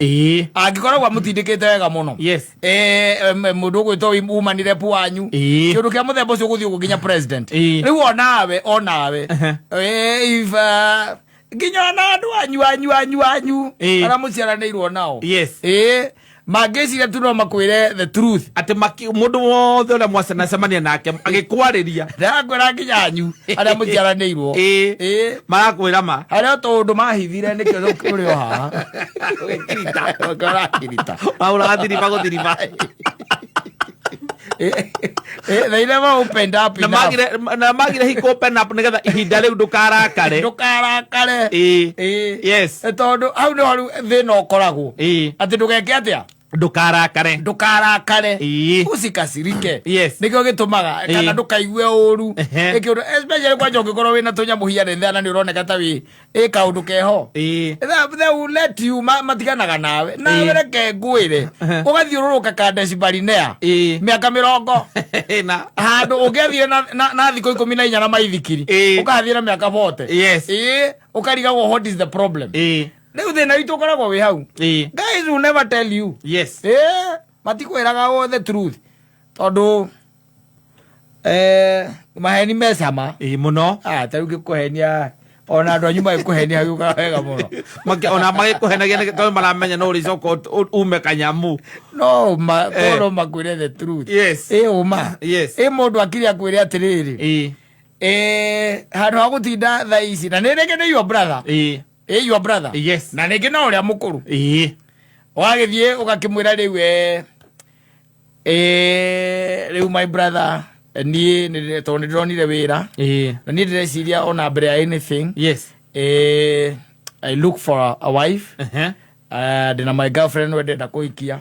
Angĩkoragwo amũtindĩkĩte wega mũno. Mũndũ ũgwĩtwo umanire pu wanyu, kĩũndũ kĩa mũthemba ũcio gũthiĩ ũguo nginya president. Rĩu onawe if nginya ona andũ anyu anyu anyu anyu arĩa mũciaranĩirwo nao, mangĩciria tu no makwĩre the truth. Atĩ mũndũ wothe ũrĩa mwacenacemania nake agĩkwarĩria. Ndakwĩra nginya anyu arĩa mũciaranĩirwo. Marakwĩra ma. Harĩa tũũndũ mahithire nĩkĩo ũrĩ o haha. Ũgĩkirita. Ũkĩo ũrakirita. Maũrathiriba gũthiriba. They never opened up na enough. Na magire hi open up nĩgetha ihinda rĩu ndũkarakare. Ndũkarakare. Tondũ hau nĩho rĩu thĩna ũkoragwo, atĩ ndũgeke atĩa? Ndũkarakare. Ndũkarakare. Usikasirike. Nĩkĩo gĩtũmaga kana ndũkaigue ũru. Nĩkĩo especially kwanja ũngĩkorwo wĩna tũnyamũ here and there na nĩ ũroneka ta wĩ ĩ kaũndũ keho, they will let you matiganaga nawe nawe. Reke ngwĩre, ũgathiũrũrũka Kadesh Barinea mĩaka 40 na handũ ũngĩathire na thikũ 14 na maithikiri, ũkathiĩ na mĩaka 40. Ũkarigagwo what is the problem. Rĩu thĩna witũ ũkoragwo wĩ hau. Guys will never tell you. Matikwĩraga all the truth tondũ maheni me cama. Ĩĩ, mũno. Ah, ta rĩu ngĩkũhenia, ona andũ anyu magĩkũhenia gĩũkaga wega mũno. Ona magĩkũhenagia nĩ tondũ maramenya no ũrĩcoka ume kanyamu. No ma no makwĩre the truth. Ĩ ũma. Ĩ mũndũ akiri akwĩre atĩrĩrĩ, handũ ha gũtinda thaa ici na nĩ rĩngĩ nĩ your brother, ĩ your brother, na rĩngĩ no ũrĩa mũkũrũ, ũgagĩthiĩ ũgakĩmwĩra rĩu rĩu my brother, niĩ tondũ nĩ ndĩronire wĩra na niĩ ndĩreciria ona mbere ya anything, I look for a wife. Ndĩna my girlfriend we ndĩrenda kũhikia.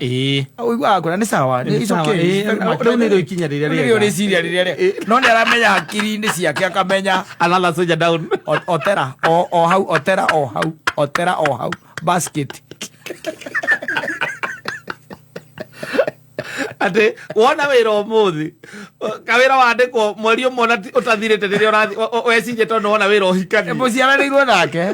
Ũiguaga kwĩra nĩ sawa. Nĩ It's sawa. okay. Ĩĩ, It's very much. Rĩu nĩrĩo ikinya rĩrĩa Rĩu nĩrĩo rĩega. rĩciria rĩrĩa rĩega. No nĩ aramenya hakiri-inĩ ciake akamenya Another soldier down. Otera o hau, otera o hau, otera o hau basket. Atĩ wona wĩra ũmũthĩ, kawĩra wandĩkwo mweri ũmwe ona ũtathirĩte rĩrĩa ũrathi wecirie tondũ wona wĩra ũhikanie. Mũciaranĩirwo nake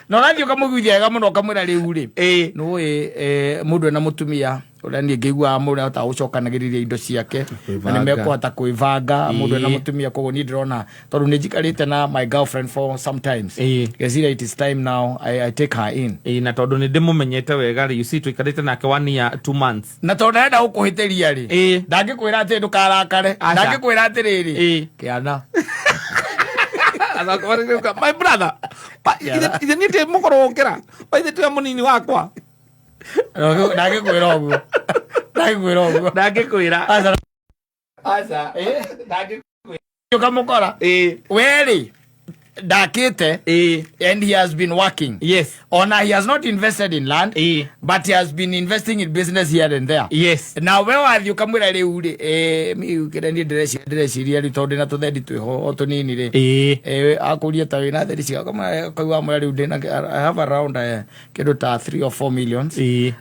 na ũrathiĩ ũkamũiguithia wega mũno, ũkamwĩra rĩu rĩ, nĩũĩ mũndũ ena mũtumia ũrĩa niĩ ngĩiguaga mũndũ ahota gũcokanagĩrĩria indo ciake na nĩ Kwĩbanga. mekũhota kwĩbanga mũndũ ena mũtumia. Koguo niĩ ndĩrona tondũ nĩ njikarĩte na my girlfriend for sometimes, ngeciria it is time now I take her in. Ĩĩ, na tondũ nĩ ndĩmũmenyete wega rĩ, you see, tũikarĩte nake 1 year 2 months. Na tondũ ndarenda gũkũhĩtĩria rĩ, ndangĩkwĩra atĩ ndũkarakare. Aca. Ndangĩkwĩra atĩrĩrĩ, kĩana. My brother, ithe niĩ ndĩ mũkũrũ gũkĩra ithe tiwe mũnini wakwa. Ndangĩkwĩra ũguo, ndangĩkwĩra ũguo. Ndangĩkwĩra. Aca. Aca. Ũkamũkora werĩ ndakĩte and he has been working. Ona he has not invested in land, but he has been investing in business here and there. Na we wathiĩ ũkamwĩra rĩu rĩ, mi kĩrĩa niĩ ndĩreciria rĩu tondũ ndĩna tũthendi twĩho o tũnini rĩ, akũrie ta wĩna thendi ciga, ũkaigua amwĩra rĩu ndĩna, I have around kĩndũ ta 3 or 4 millions.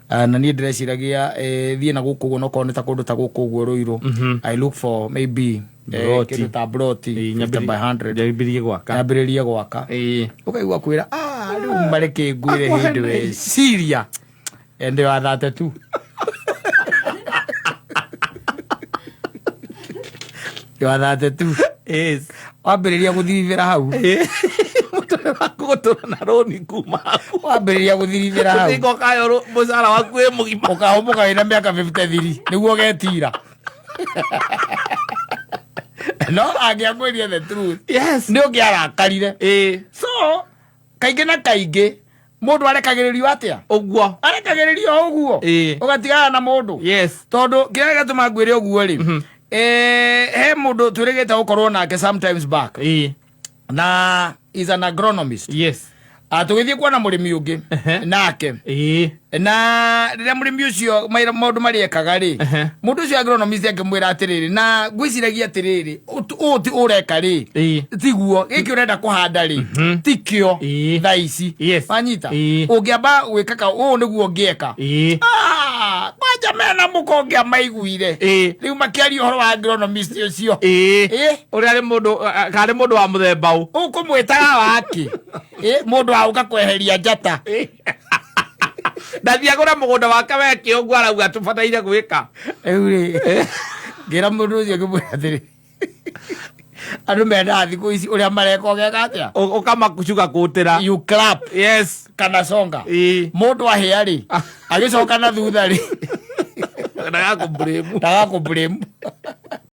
Ah, na niĩ ndĩreciragia thiĩ na gũkũ ũguo nokorwo nĩ ta kũndũ ta gũkũ ũguo Rũirũ, I look for maybe Ploti. kĩndũ ta ploti 50 by 100. Nyambĩrĩrie gwaka. Nyambĩrĩrie gwaka. Ũkaigua kwĩra, "Ah, rĩu mareke ngwĩre hĩndĩ weciria ende wa 32 wa 32." Wambĩrĩria gũthirithĩra hau. Mũtũrĩre waku gũtũra na rũni kuma hau. Wambĩrĩria gũthirithĩra hau. Ũtinga ũkayo mũcara waku wĩ mũgima. Ũkahũmũka wĩna mĩaka 53 nĩguo ũgetira, no angĩakwĩria the truth, nĩ ũngĩarakarire. So kaingĩ na kaingĩ mũndũ arekagĩrĩrio atĩa? Ũguo. Arekagĩrĩrio o ũguo. Ũgatigana na mũndũ. Tondũ kĩrĩa gĩgatũma ngwĩre ũguo rĩ, he mũndũ twĩrĩgĩte gũkorwo nake sometimes back na is an agronomist. Ah, tũgĩthiĩ kuona mũrĩmi ũngĩ nake, na rĩrĩa mũrĩmi ũcio maũndũ marĩa ekaga rĩ, mũndũ ũcio agronomist akĩmwĩra atĩrĩrĩ, na ngwĩciragia atĩrĩrĩ, ũũ ti ũreka rĩ, tiguo gĩkĩ ũrenda kũhanda rĩ, tikĩo thaa ici. Wanyita? Ũngĩamba gwĩka ka ũũ nĩguo ũngĩeka. Ah, kwanja mena mũka ũngĩ amaiguire rĩu makĩaria ũhoro wa agronomist ũcio. Ũrĩa arĩ mũndũ karĩ mũndũ wa mũthemba ũ. Ũkũmwĩtaga waki? Mũndũ wa ũka kweheria njata. Ndathiĩ agũre mũgũnda wake weke ũguo arauga tũbataire gwĩka. Rĩu rĩ, ngĩra mũndũ ũcio, ngĩmwĩra atĩrĩ, andũ mendaga thikũ ici ũrĩa mareka ũgeka atĩa? Ũkamacuga kũtĩra. You clap. Kana songa. Mũndũ ahĩa rĩ, agĩcoka na thutha rĩ, Ndagakũblame. Ndagakũblame.